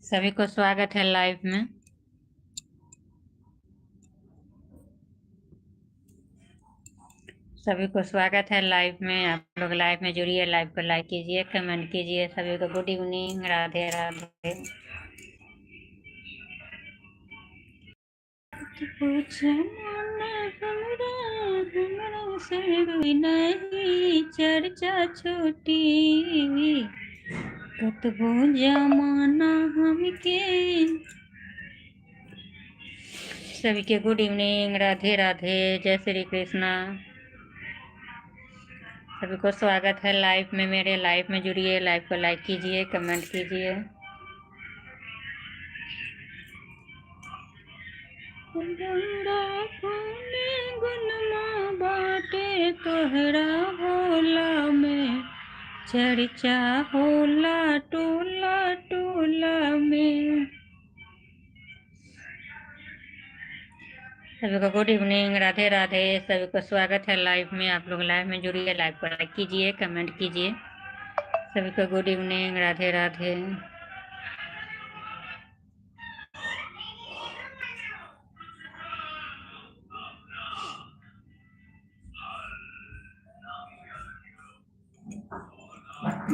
सभी को स्वागत है लाइव में। सभी को स्वागत है लाइव में। आप लोग लाइव में जुड़िए, लाइव को लाइक कीजिए, कमेंट कीजिए। सभी को गुड इवनिंग, राधे राधे। नहीं चर्चा छोटी कतबो जमाना हमके। सभी के गुड इवनिंग, राधे राधे, जय श्री कृष्णा। सभी को स्वागत है लाइव में। मेरे लाइव में जुड़िए, लाइव को लाइक कीजिए, कमेंट कीजिए। बाटे तोहरा भोला में, चर्चा होला टोला टोला में। सभी को गुड इवनिंग, राधे राधे। सभी को स्वागत है लाइव में। आप लोग लाइव में जुड़िए, लाइव को लाइक कीजिए, कमेंट कीजिए। सभी को गुड इवनिंग, राधे राधे।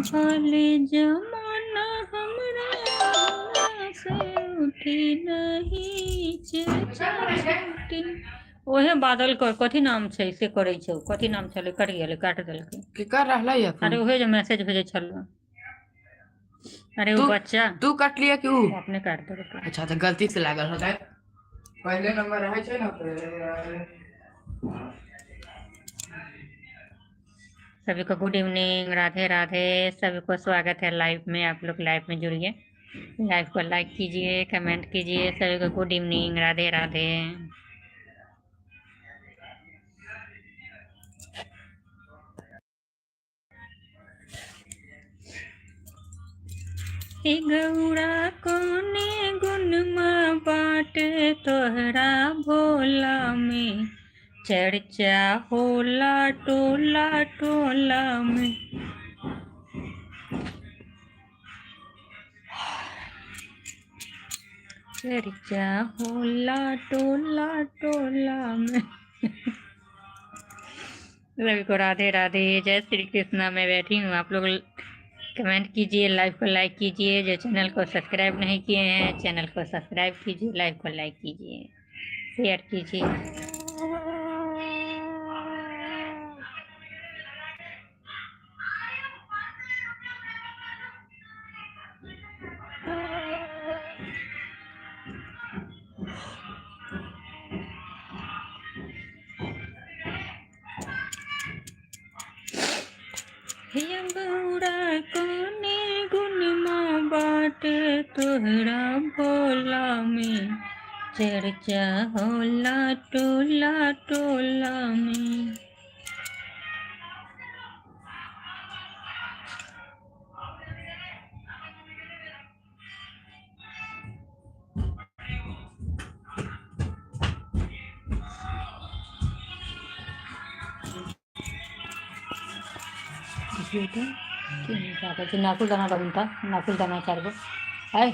भले जमाना हमरा से उठी नहीं चर्चा छूटी। ओहे बादल कर कथी नाम छै से करै छै, कथी नाम छलै, कटि गेलै, काटि देलकै। की कर रहलै है? अरे ओहे जे मैसेज भेजै छलै। अरे वो बच्चा तू काटलिए कि ऊ? अपने काटि देलकै। अच्छा, तो गलती से लागल होतै। पहले नंबर रहै छै ना। सभी को गुड इवनिंग, राधे राधे। सभी को स्वागत है लाइव में। आप लोग लाइव में जुड़िए, लाइव को लाइक कीजिए, कमेंट कीजिए। सभी को गुड इवनिंग, राधे राधे। हे गौरा कोने गुण बाटे तोहरा भोला में, चर्चा होला टोला टोला में। चर्चा होला टोला टोला में। सभी को राधे राधे, जय श्री कृष्णा। मैं बैठी हूँ, आप लोग कमेंट कीजिए, लाइव को लाइक कीजिए। जो चैनल को सब्सक्राइब नहीं किए हैं, चैनल को सब्सक्राइब कीजिए, लाइव को लाइक कीजिए, शेयर कीजिए। गौरा कोने गुण बाटे तोहरा भोला में, चर्चा होला टोला टोला में। नाकुल दाना दउन था, नाकुल दाना 4 गो। आए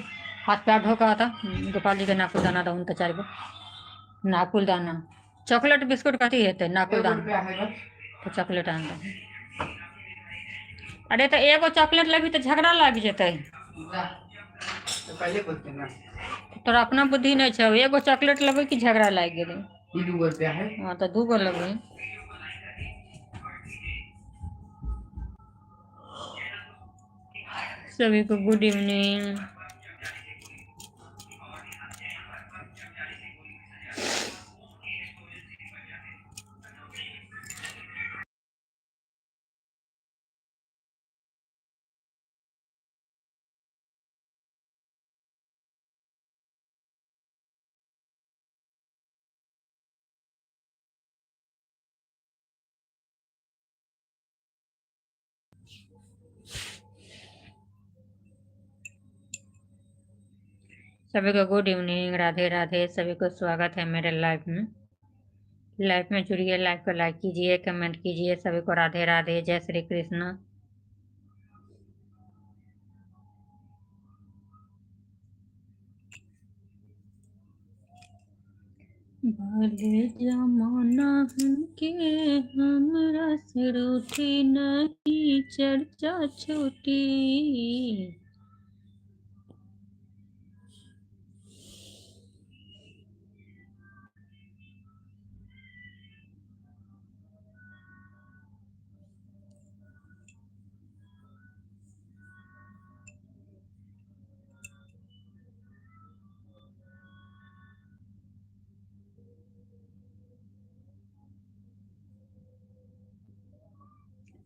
हाथ पैर धो आता गोपाल जी के नाकुल दाना दउन था 4 गो। नाकुल दाना चॉकलेट बिस्कुट कथी हेतै? नाकुल दाना तो चॉकलेट आन दे। अरे तो एगो चॉकलेट लेबी तो झगड़ा लागि जेतै। तोरा अपना बुद्धि नहीं छौ, एगो चॉकलेट लेबै कि झगड़ा लागि गेलै? हाँ तो 2 गो लेबै। सभी को गुड इवनिंग। सभी को गुड इवनिंग, राधे राधे। सभी को स्वागत है मेरे लाइव में। लाइव में जुड़िए, लाइव को लाइक कीजिए, कमेंट कीजिए। सभी को राधे राधे, जय श्री कृष्ण। भले जमाना हमके हमरा से रूठी नहीं, चर्चा छूटी।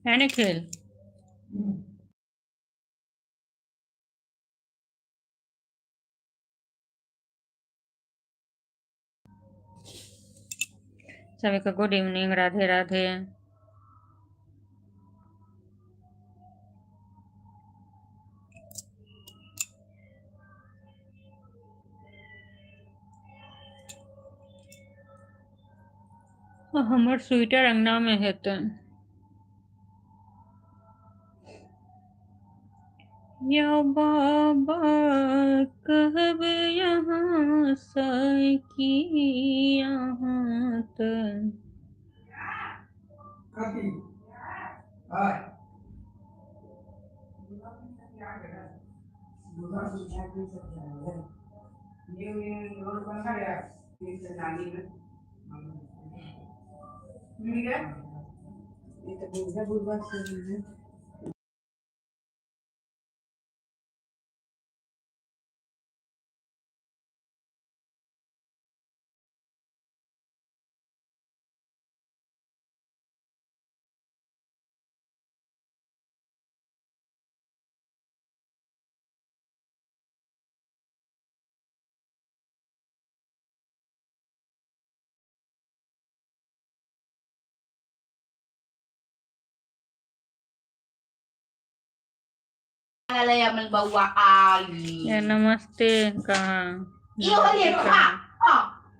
है निखिल? सभी को गुड इवनिंग, राधे राधे। हमर स्वेटर अंगना में हेतै। या बाबा कहब यहाँ से की यहाँ त कथी हाय रोड बन गया नाली में मिल गया। ये तो बुढ़ा बुढ़ा से। अमल बउआ आई। ये नमस्ते कहाँ? ये होले खा आ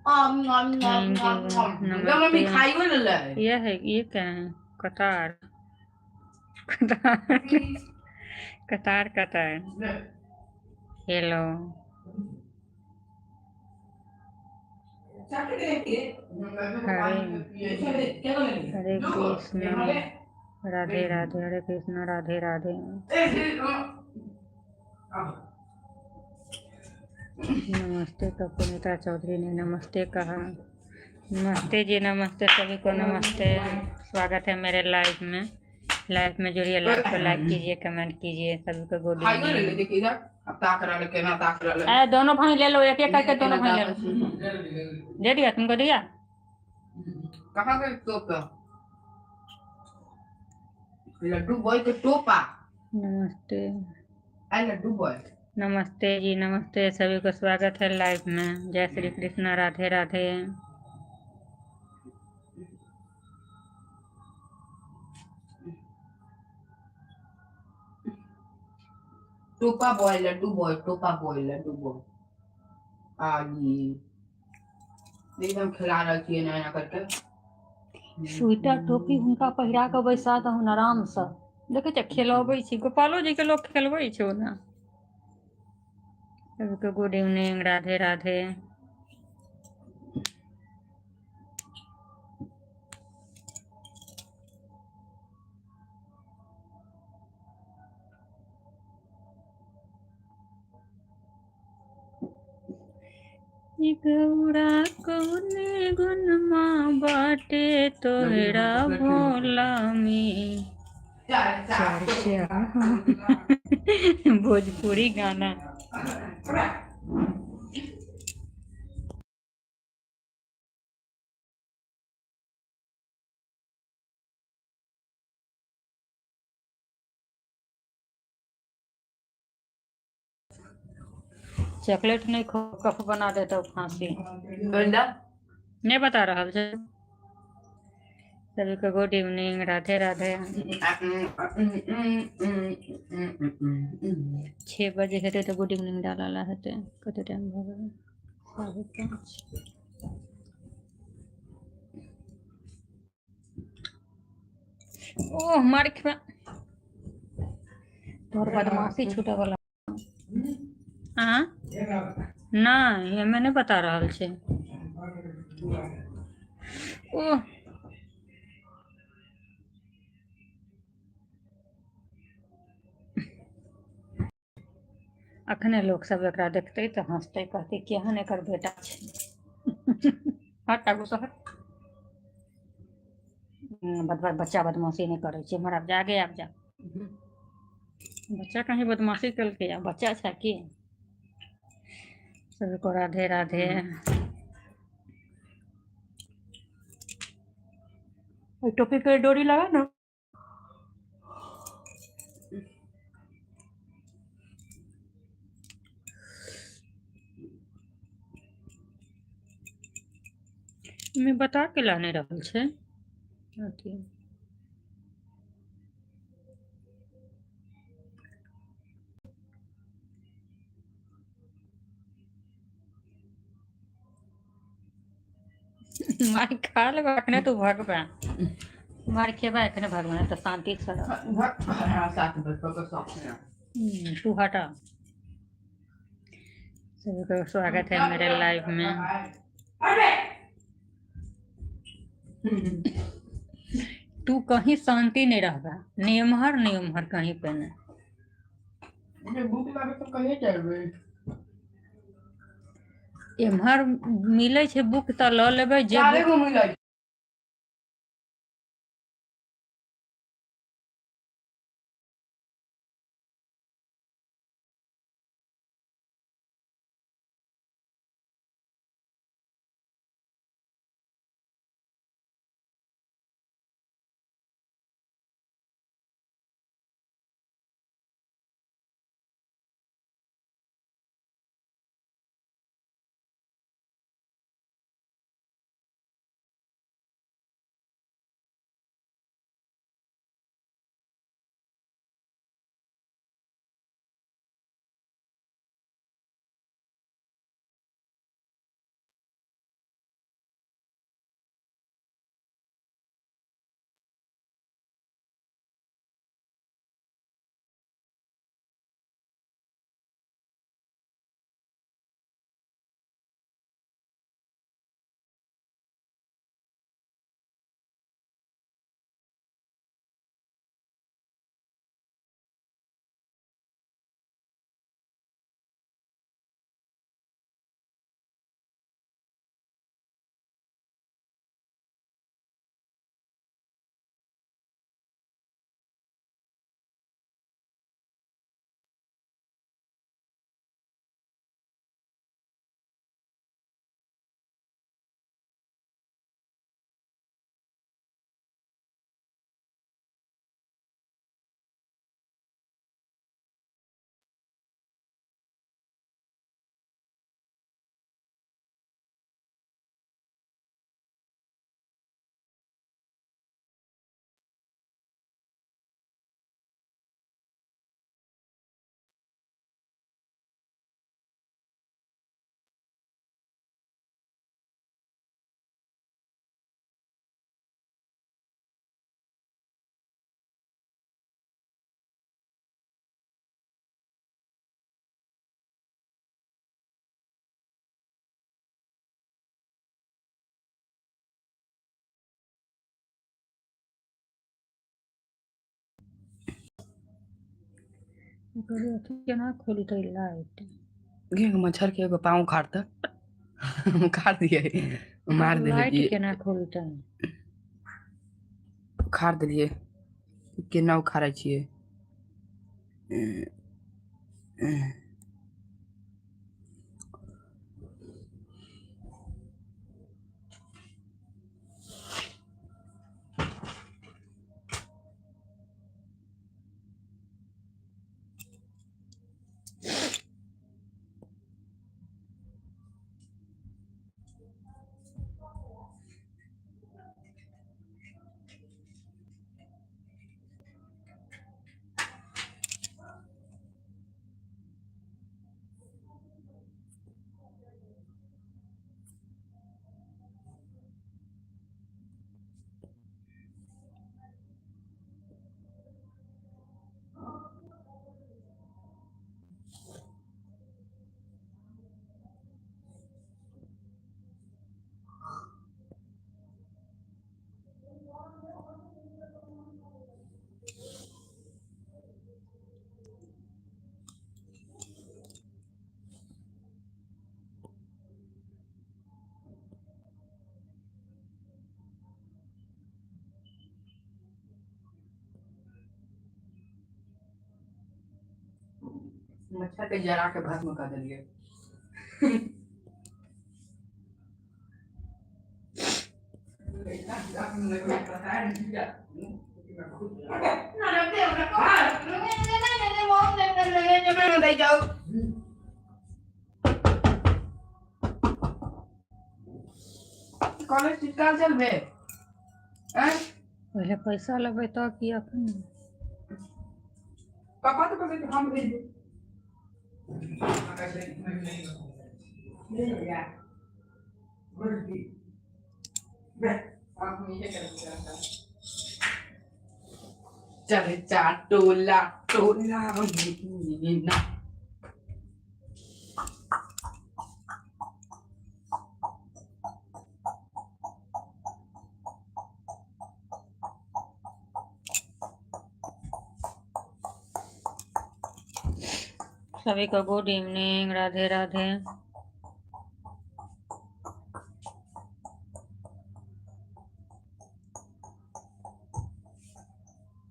आम आम आम आम आम। मम्मी खाइयो ले। ये है, ये क्या है? कतार कतार कतार कतार। हेलो, हरे हरे कृष्ण राधे राधे, हरे कृष्ण राधे राधे। नमस्ते का पुनीता चौधरी ने नमस्ते कहा। नमस्ते जी, नमस्ते सभी को नमस्ते। स्वागत है मेरे लाइव में। लाइव में जुड़िए, लाइव को लाइक कीजिए, कमेंट कीजिए। सभी को गुड इवनिंग। अरे दोनों भाई ले लो, एक एक करके दोनों भाई ले लो। दे दिया तुमको? दिया? कहाँ गए टोपा? लड्डू बॉय के टोपा। नमस्ते। आई लड्डू बॉय। नमस्ते जी, नमस्ते सभी को स्वागत है लाइव में। जय श्री कृष्ण, राधे राधे। टोपा बॉय लड्डू बॉय, टोपा बॉय लड्डू बॉय। आई एकदम खिला रही है नया करके। स्वेटर टोपी हुनका पहिरा कऽ बैसा दहुन आरामसँ। देखै छै खेलबै छी, गोपालो जी के लोक खेलबै छै ओना। सबके गुड इवनिंग, राधे राधे। गौरा कौने गुनमा बाटे तोहरा भोला में। चर्चा भोजपुरी गाना। चॉकलेट नहीं खो, कफ बना देता फांसी। नहीं बता रहा छै। सभी को गुड इवनिंग, राधे राधे। 6 बजे हेतै तऽ गुड इवनिंग डालल हेतै। कते टाइम भऽ गेलै? 5:30। ओह मार खा, तोहर बदमाशी छूटऽ वाला। आँ नहि, हमे नहि बता रहल छै। ओह, अखने लोक सब एकरा देखतै तऽ हँसतै, कहतै केहन एकर बेटा छै। हट आगू से हट। बच्चा बदमाशी नहि करै छै। इम्हर आब जा, आगे आब जा। बच्चा कहीं बदमाशी केलकै? आ बच्चा छै की? सबको राधे राधे। ओहि टोपी के डोरी लगा ना। मे बता के ला नहि रहल छै अथी। मार खा लेबा अखने तू भगबा। मार खेबा एखने भगवान तऽ शांति से रह। साथ बच्चों का शौक है। तू हटा। सभी को स्वागत है मेरे लाइव में। तू कहीं शांति नहीं रहबा, ने एम्हर ने ओम्हर, कहीं पे नहीं। मुझे भूख लागे तो कहिए चलबे। एम्हर मिलै छै बुक तऽ लऽ लेबै जे चारे बुक। गो मिलै। ओकर अथी केना खोलतै लाइट? गे, मच्छर के एगो पाँव उखाड़ता, उखाड़ दिए, मार देले। लाइट जी। केना खोलतै? उखाड़ देलियै। केना उखाड़ै छियै? मच्छर के जरा के भस्म कऽ देलियै। कॉलेज चिटकाल चलबे? आँय? पहिले पैसा लेबै तऽ की अखन? पापा तऽ कहै हम भेज देब। चर्चा टोला टोला ना। सभी को गुड इवनिंग, राधे राधे।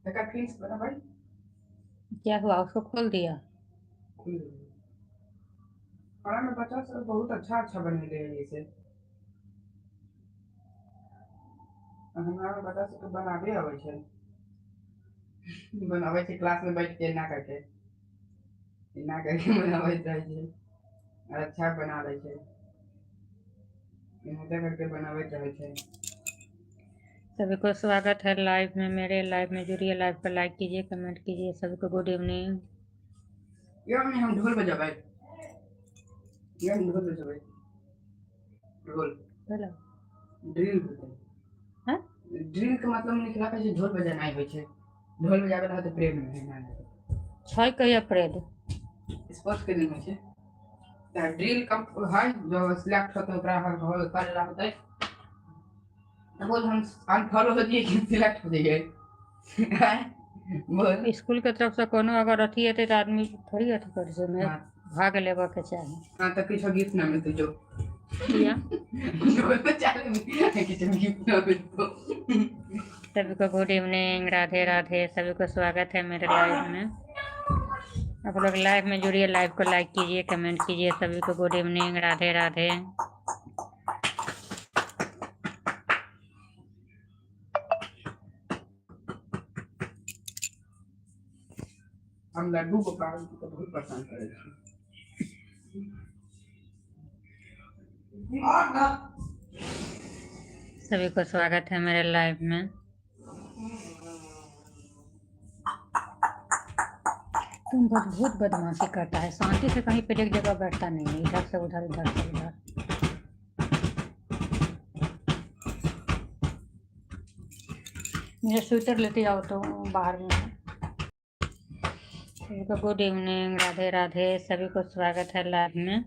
एकर फीस बराबर। क्या हुआ, उसको खोल दिया? पढ़ा में बच्चा सब बहुत अच्छा अच्छा बनेले है। इसे हमरा में बच्चा सबके बनाबे अबै छै, बनाबै छै क्लास में बैठ के, एना करके एना करके बनाबैत रहै छै और अच्छा बना लै छै। एनाहिते करके बनाबैत रहै छै। सभी को स्वागत है लाइव में। मेरे लाइव में जुड़िए, लाइव पर लाइक कीजिए, कमेंट कीजिए। सभी को गुड इवनिंग। यो मम्मी, हम ढोल बजेबै। यो हम ढोल बजेबै, ढोल। हेलो। ड्रिल होतै। हाँ? ड्रिल के मतलब निकला छै ढोल बजेनाइ होइ छै। ढोल बजाबै रहत परेड में है। छै कहिया परेड? स्पोर्ट्स के दिन होइ छै। तऽ ड्रिल कम है जो सिलेक्ट होतै ओकरा हर कर होतै। तऽ बोल, हम अनफॉलो हो जइए कि सिलेक्ट हो जइए? बोल। स्कूल के तरफ से कोनो अगर अथी हेतै तऽ आदमी थोड़ी अथी करै छै ओहिमे। हाँ। भाग लेबऽ के चाही। हाँ, तऽ किछो गिफ्ट ना मिलतै जो। किया? ढोल बजा लेबै, किछो गिफ्ट ना मिलतौ। सभी को गुड इवनिंग, राधे राधे। सभी को स्वागत है मेरे लाइव में। आप लोग लाइव में जुड़िए, लाइव को लाइक कीजिए, कमेंट कीजिए। सभी को गुड इवनिंग, राधे राधे। हम लड्डू गोपाल के बहुत पसंद करै छी। सभी को स्वागत है मेरे लाइव में। तुम बहुत बहुत बदमाशी करता है। शांति से कहीं पर एक जगह बैठता नहीं है। इधर से उधर, इधर से उधर। मेरे स्वेटर लेते आओ तो बाहर में है। सभी को गुड इवनिंग, राधे राधे। सभी को स्वागत है लाइव में।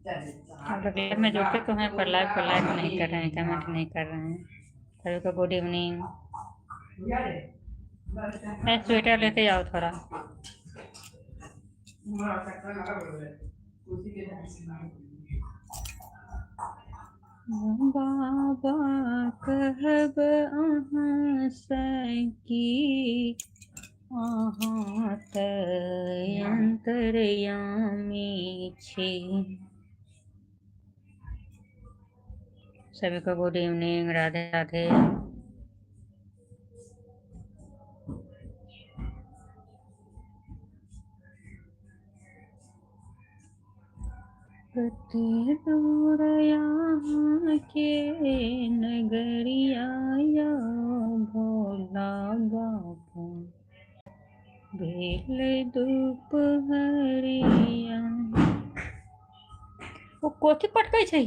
आप लोग लाइव में जुड़ते तो हैं पर लाइव को लाइक नहीं कर रहे हैं, कमेंट नहीं कर रहे हैं। सभी को गुड इवनिंग। मैं स्वेटर लेते जाओ थोड़ा। बाबा, कहब अहाँ से की, अहाँ तऽ अंतर्यामी छी। सभी को गुड इवनिंग, राधे राधे। कते दूर यहाँ के नगरिया या भोला बाबा, भेल दुपहरिया। ओ कथी पटकै छै?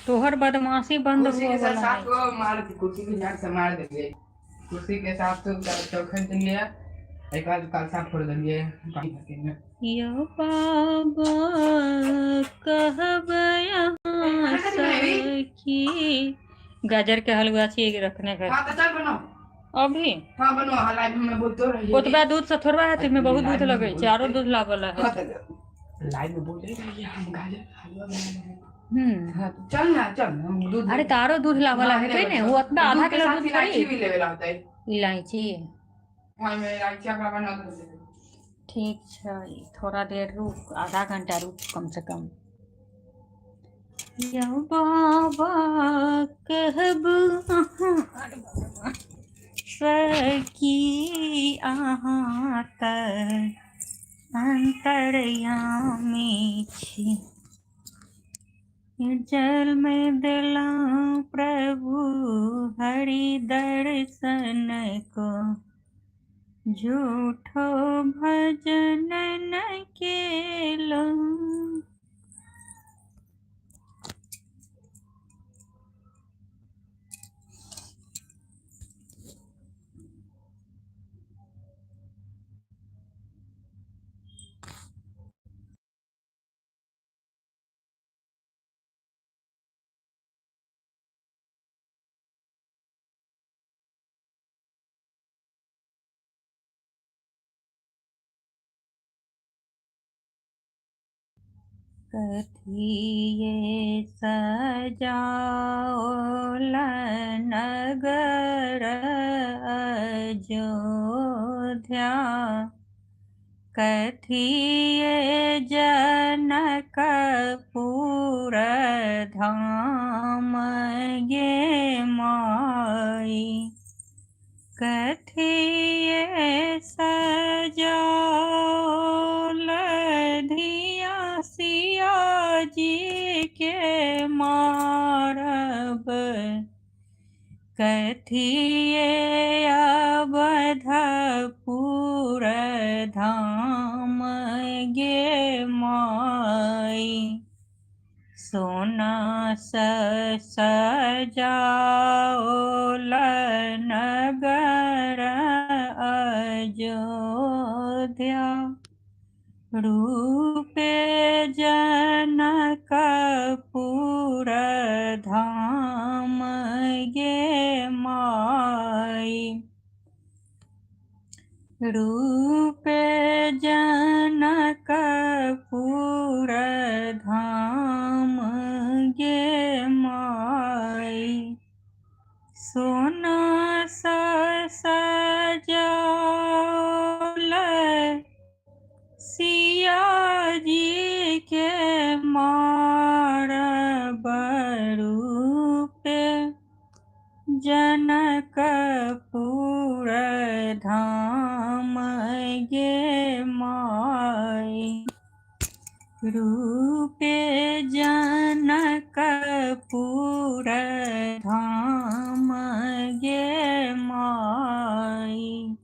तोहर बदमाशी बंद कुर्सी हुआ के साथ वाला साथ है। को मार, कुर्सी के झाड़ से मार देलियै। कुर्सी के साथ चौखट देलियै, एक बाद कलसा फोड़ देलियै पानी भर के में। यो बाबा, कहब यहाँ सखी, गाजर के हलवा छी रखने का। हाँ, तो चल बनाओ। अभी? हाँ, बनाओ। हाँ, लाइव में बोलते रहिए। ओतबा दूध से थोड़बा हेतै? में बहुत दूध लगै छै, आरो दूध लाबऽ हाँ। है। तो लाइव में बोले रहिए हम गाजर का हलवा बना रहे हैं। हम्म। हाँ, तो चल ना चल, हम दूध। अरे तो आरो दूध लावला हेतै ने, ओ ओतना आधा दूध के किलो साथ दूध इलायची थोड़ी। भी लेवेला होतै। इलायची। हाँ, मैं इलायची अपना बना दूध। ठीक छै, थोड़ा देर रुक, आधा घंटा रुक कम से कम। यौ बाबा कहब अहाँ, अरे बाबा सखी, अहाँ तऽ अन्तर्यामी छी। जल में देलहुँ प्रभु हरि दर्शन को, झूठो भजन न केलहुँ। कथिये सजाओल नगर अयोध्या, कथिये जनकपुर धाम गे माई, कथिये सजाओल धिया सिया जी के मारब, कथिये अवधपुर धाम गे माई, सोना सजाओल नगर अयोध्या, रूपे जनकपुर धाम गे माई, रूपे जनकपुर धाम गे माई, सोना सजाओल सिया जी के मारब, रूपे जनकपुर धाम गे माई, रूपे जनकपुर धाम गे माई,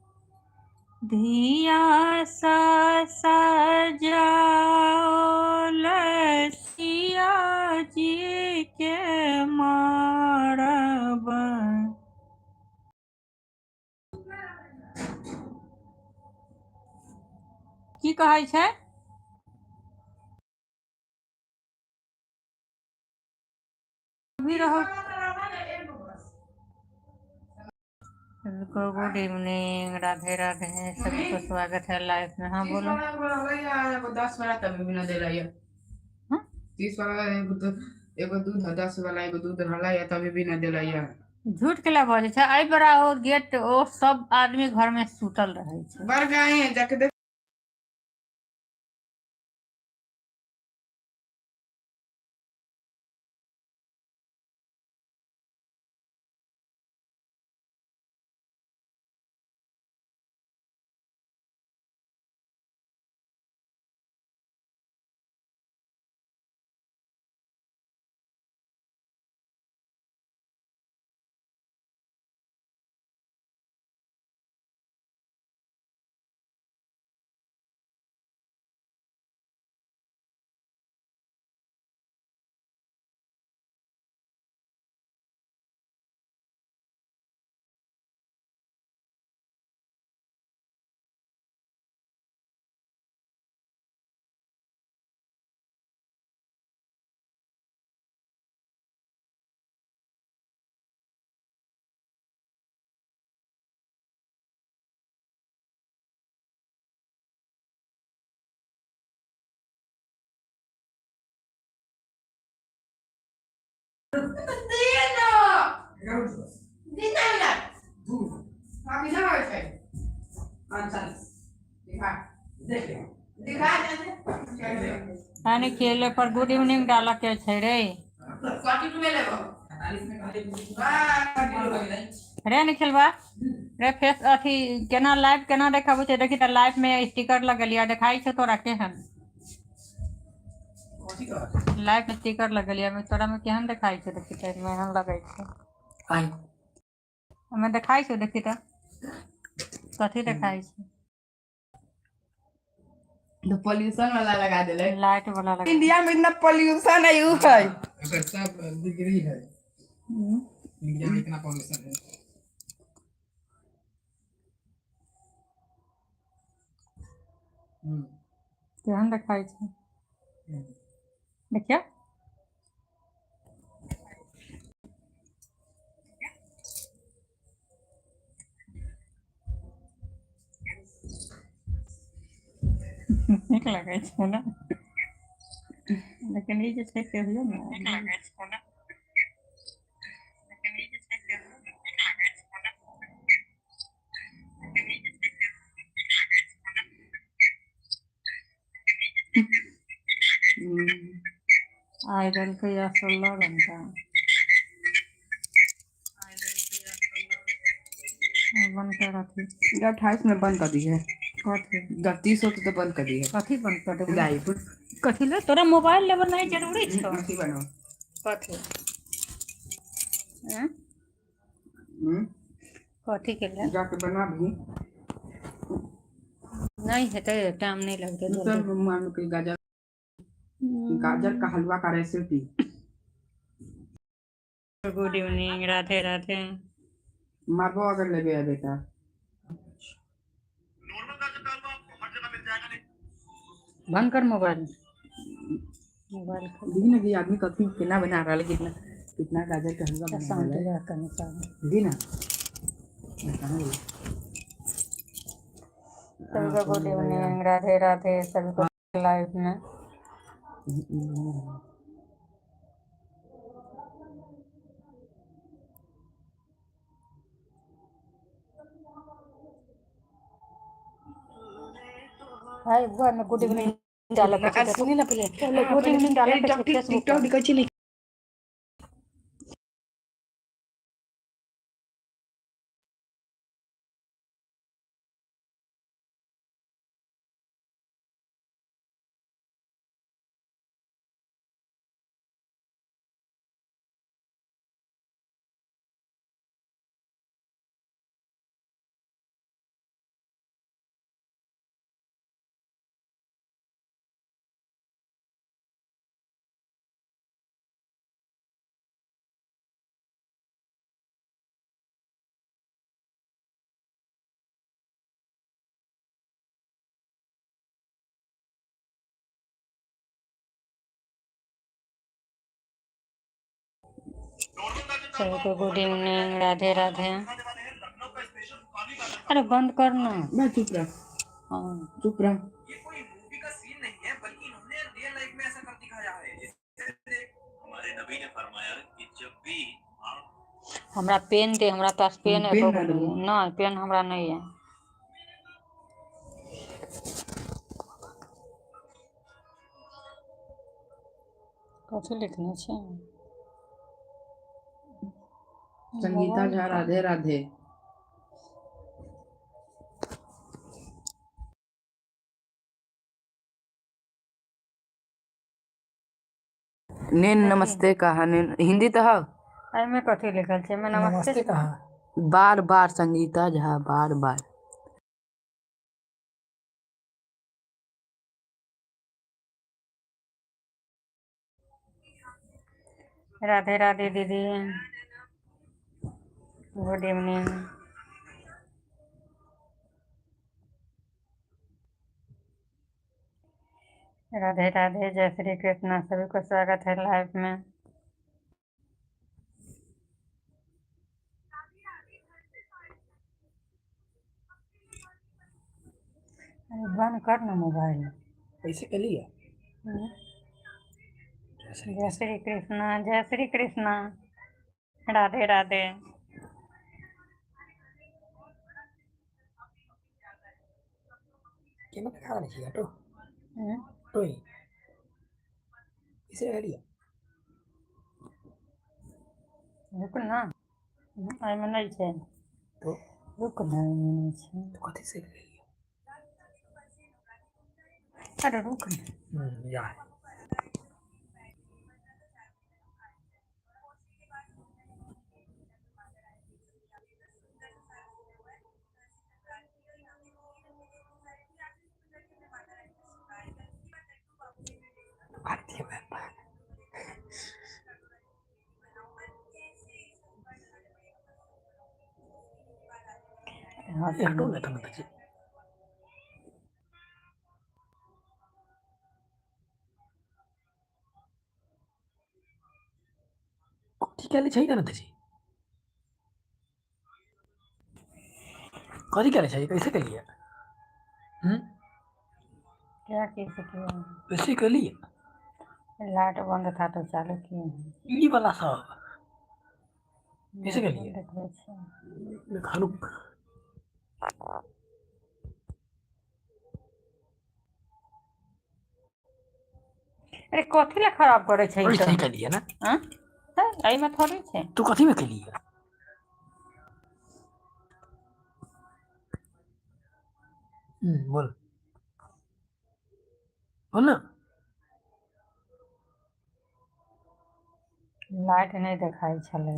धिया सजाओल सिया जी के मारब। की कहै छै? अभी रहो। सबको गुड इवनिंग, राधे राधे, सभी को स्वागत है लाइव में। हाँ बोलो। एगो 10 वाला तभी भी न दे रही है। हाँ? 30 वाला एगो एगो दूध है, 10 वाला एगो दूध रहला है तभी भी न दे रही है। झूठ के ला बजै छै? एहि बड़ा ओ गेट ओ सब आदमी घर में सुतल रहै छै। बढ़ गए हैं, जाके देख। हाँ कितना होय छै? अच्छा, दिखा। देख ले। दिखा दे। यानी खेले पर गुड इवनिंग डाला के छै रे। कथी तू लेबो? 45 में खाली। वाह, कथी लेबो? रे निखिलबा रे, फेस अथी केना लाइव केना देखाबै छै? देखी तऽ लाइव में स्टिकर लगलिया, देखाई छै तोरा केहन? कथी कहत? लाइव में स्टिकर लगलिया में तोरा में केहन देखाई छै? देखी तऽ एहिमे एहन लगै छै। आइ। ओहिमे देखाई छै? देखी तऽ कथी देखाई छै? तो पॉल्यूशन वाला लगा देले। लाइट वाला लगा। इंडिया में इतना पॉल्यूशन है, you है। अगर सब डिग्री है। इंडिया में इतना पॉल्यूशन है। केहन देखाई छै? देखियौ। नीक लगै छै ने? लेकिन ई जे छै कहियो ने। नीक लगै छै ने? लेकिन ई जे छै कहियो ने। नीक लगै छै ने? लेकिन ई जे छै कहियो ने। नीक लगै छै ने? आइ देलकै या 16 घंटा। बंद कर अथी। 28 में बंद कर दी है। कथी? जब 30 होते तो बंद कर दी है। कथी बंद कर देबै? लाइव। कथी ले तोरा मोबाइल लेबर नहीं जरूरी छौ? अथी बनाओ। कथी? हैं? कथी के लिए? जाके बना भी। नहीं हेतै, टाइम नहीं लगतै सब जल्दी। मानो कि गाजर, गाजर का हलवा का recipe. Good evening, Radhe Radhe. मारबो अगर लेबे है बेटा। बंद कर मोबाइल, मोबाइल खोल। देखी ना कि आदमी कथी केना बना रहा है, कितना कितना गाजर का हलवा बना शांति रहा है। रह कनी सब। देखी ना, कहाँ गई? सभी को गुड इवनिंग, राधे राधे सभी को लाइव में। हाय बुआ में गुड इवनिंग डाला के छै। सुनी ना पहले। पहले गुड इवनिंग डाला के छै फेसबुक टिकटॉक पर। दिखै छी ने। सभी को गुड इवनिंग, राधे राधे। अरे बंद कर ना। मैं चुप रह। हाँ। चुप रह। ये कोई मूवी का सीन नहीं है, बल्कि इन्होंने रियल लाइफ में ऐसा कर दिखाया है। जिसे हमारे नबी ने फरमाया कि जब भी आप हमरा पेन दे, हमरा पास पेन पेन एको ना गो देबो। नहीं है। नहीं, पेन हमरा नहीं है। कथी लिखने छै? संगीता झा, राधे राधे। ने नमस्ते कहा ने, हिंदी तो है। एहिमे कथी लिखल छै? एहिमे नमस्ते। नमस्ते कहाँ? बार बार संगीता झा, बार बार। राधे राधे दीदी, गुड इवनिंग। राधे राधे, जय श्री कृष्णा। सभी को स्वागत है लाइव में। अरे बंद कर ना मोबाइल। कैसे कर लिया? जय श्री कृष्णा, जय श्री कृष्णा, राधे राधे। केना देखा देने छी हटो। हम्म। हटो ही कैसे रह लिया? रुक ना, एहिमे नहि छै। तो रुक ना, एहिमे नहि छै। तो कथी से ले लिया? अरे रुक ना। या भारतीय व्यापार। हट। हटो ना तब तक कथी कैले छै ना तजी कथी कैले छै, कैसे कैलिए? क्या कैसे किया? कैसे कैलिए? लाइट बंद था तो चालू किए हैं। ई वाला सब कैसे केलिए? देखबै छी। खानू। अरे कथी ला खराब करै छै ई ऐसे सब? कैलिए ना? आँ? तऽ एहिमे थोड़ी छै। तू कथी में कैलिए? बोल बोल ना। लाइट नहि देखाइ छलै।